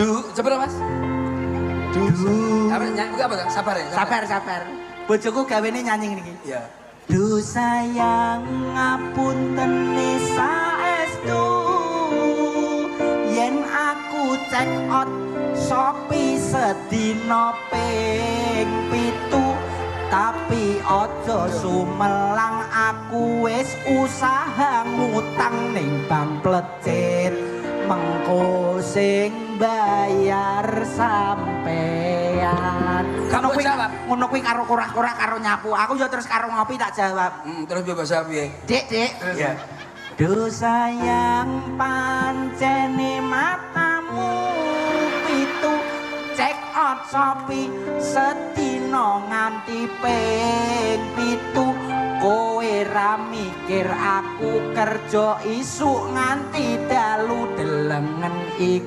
Du, coba Mas. Du. Apa nyanyi apa? Sabar ya. Sabar, sabar. Bojoku gawene nyanyi ngene iki. Iya. Duh sayang ngapuntene saestu yen aku check out Shopee sedina ping 7 tapi aja sumelang aku wis usaha ngutang ning bank plecit mengko sing bayar sampean. Kamu jawab. Ngono kuwi karo korak-korak karo nyapu. Aku ya terus karo ngopi tak jawab. Terus piye bahasa piye? Dik, Dik. Iya. Duh sayang pancene matamu pitu check out Shopee sedina nganti ping 7 kowe ra mikir aku kerja isuk nganti dalu delengen iki.